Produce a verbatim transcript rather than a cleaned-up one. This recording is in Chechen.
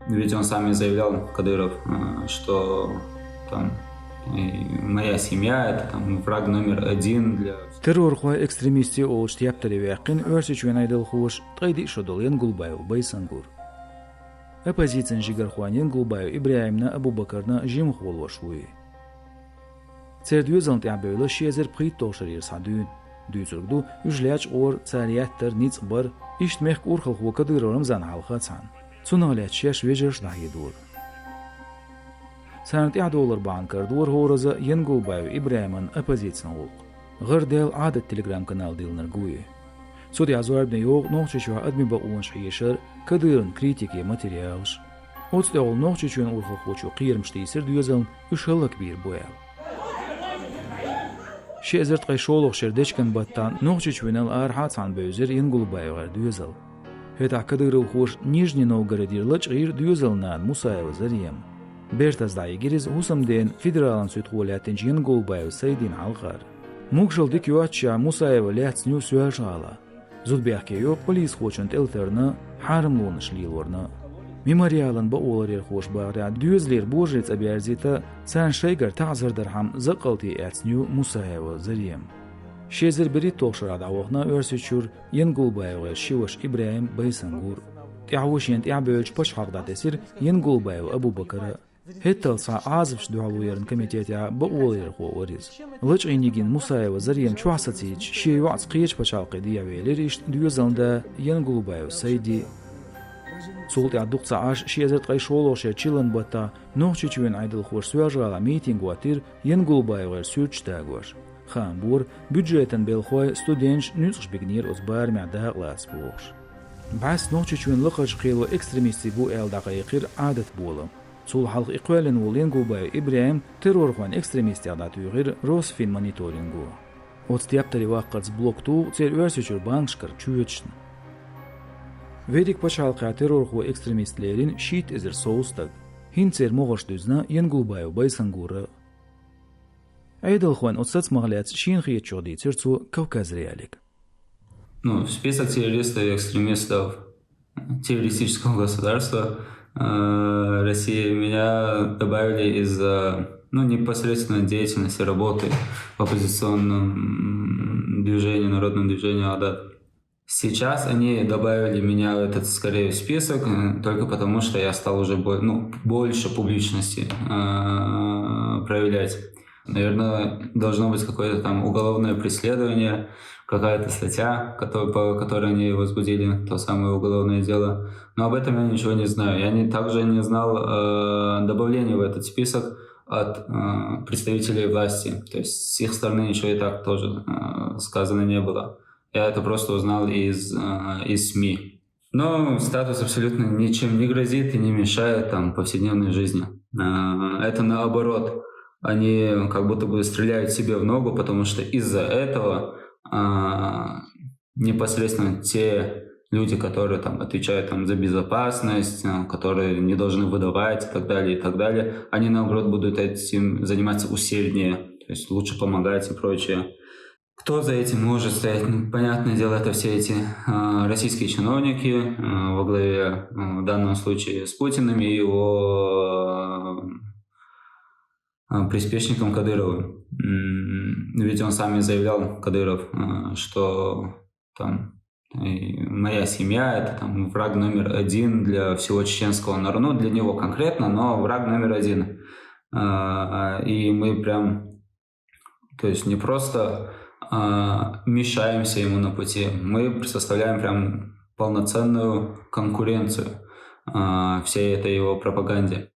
Ведь он сам и заявлял, Кадыров, э, что там и моя семья — это там враг номер один для... Террорхой, экстремистий олуш тептаре ваьккхина Оьрсийчоьнан Ӏедалхоша ткъе диъ шо долу Янгулбаев Байсангур. Оппозицин жигархой Янгулбаев ИбрахӀимна, Абубакарна жимах волуш вуй. Церан доьзална тӀехь бевлла ши эзар пхийтталгӀа шарера схьа дуьйна. Дуьйцург ду, уьш лечкъора, цара еттар, ницкъ бар, иштта мехкан урхалхо Кадыров Рамзан хьалха цхьаьна. Цунах лаьцна шаьш вежарш дӀахьедора. Царна тӀаьхьадовлар бахьана карадора хӀораза Янгулбаев ИбрахӀиман оппозицин гӀуллакх. ГӀарадаьлла «Ӏадат» телеграм-канал диллинарг вуй. Цу тӀехь зорбане йогӀу Нохчийчохь адамийн бакъонаш хьешар, Кадыровн критике материалаш. Оцу тӀехула Нохчийчоьнан урхалхочо кхерамаш тийсира доьзална, уьш хӀаллакбийр бу аьлла. Ши эзар ткъе шолгӀачу шеран дечкен баттахь Нохчийчоьнал арахьа а цхьаьна бевзира ЯнгулбаевгӀеран доьзал. ХӀетахь кадыровхоша Нижний Новгородера лачкъийра доьзалан нана Мусаева Зарема. Бертаза дӀайигира иза хӀусамдена федералан суьдхо лаьттинчу Янгулбаев Сайдина хьалхара. Могушалла дика йоццушехь, Мусаева лаьцна ю Соьлжа-ГӀалахь. Зудабехке йо полисхочун тӀелатарна, хьарамлонаш лелорна. Мемориалан бакъоларъярхоша бахарехь, доьзалера божарий цӀа берзийта, царна шайгара таӀзар дархьама закъалтий эцна ю Мусаева Зарема. Ши эзар берхӀитталгӀачу шарахь дӀавахана Оьрсийчуьра ЯнгулбаевгӀеран ши ваша ИбрахӀим, Байсангур. ТӀаьхьо шена тӀаьхьабевлча пачхьалкх дӀатесира Янгулбаев Абубакара. ХӀетталц схьа Ӏазапаш дуьхьалъяран комитетехь бакъоларъярхо вара иза. Лачкъийна йигина Мусаева Зарема чохь сацийча, шен йоӀца кхечу пачхьалкхе дехьавелира иштта доьзалан да Янгулбаев Сайди. Цул тӀаьхьа дукха ца Ӏаш, ши эзар ткъе шолгӀачу шеран чиллан баттахь Нохчийчоьнан Ӏедалхоша Соьлжа-ГӀалахь митинг хӀоттийра ЯнгулбаевгӀеран суьрташ дагош. Хаам бора, бюджетан белхой, студенташ, нуьцкъаш бигнера оцу барамехь дакъалаца бохуш. БӀаьсса Нохчийчоьнан лакхарчу кхело экстремистий бу аьлла дӀакхайкхира «Ӏадат» болам. Цул хьалха и кхоьллина волу Янгулбаев ИбрахӀим террорхойн экстремистех дӀатуьйхира Росфинмониторинго. Оцу тептаре ваккхарца блок туху церан Оьрсийчуьра банкашкара чоьташна. Верриг пачхьалкхехь террорхо-экстремист лерина шийтта эзар сов стаг. ХӀинца церан могӀарш дуьзна Янгулбаев Байсангура. Ӏедалхойн оцу сацамах лаьцна шена хетачух дийцира цо Кавказ.Реалиига. Ну, в список террористов и экстремистов террористического государства, э, России меня добавили из-за, ну, непосредственной деятельности, работы в оппозиционном, м, движении, народном движении «Ӏадат». Сейчас они добавили меня в этот, скорее, список, э, только потому, что я стал уже бо-, ну, больше публичности, э, проявлять. Наверное, должно быть какое-то там уголовное преследование, какая-то статья, кото-, по которой они возбудили то самое уголовное дело. Но об этом я ничего не знаю. Я не, также не знал, э, добавления в этот список от, э, представителей власти. То есть с их стороны ничего и так тоже, э, сказано не было. Я это просто узнал из, э, из СМИ. Но статус абсолютно ничем не грозит и не мешает там повседневной жизни. Э, это наоборот. Они как будто бы стреляют себе в ногу, потому что из-за этого, а, непосредственно те люди, которые там отвечают там за безопасность, а, которые не должны выдавать и так далее, и так далее, они наоборот будут этим заниматься усерднее, то есть лучше помогать и прочее. Кто за этим может стоять? Ну, понятное дело, это все эти, а, российские чиновники, а, во главе, а, в данном случае с Путиным и его, а, приспешником Кадыровым. М, ведь он сам и заявлял, Кадыров, а, что там и моя семья — это там враг номер один для всего чеченского народа, ну, для него конкретно, но враг номер один. А, и мы прям, то есть не просто, а, мешаемся ему на пути, мы составляем прям полноценную конкуренцию, а, всей этой его пропаганде.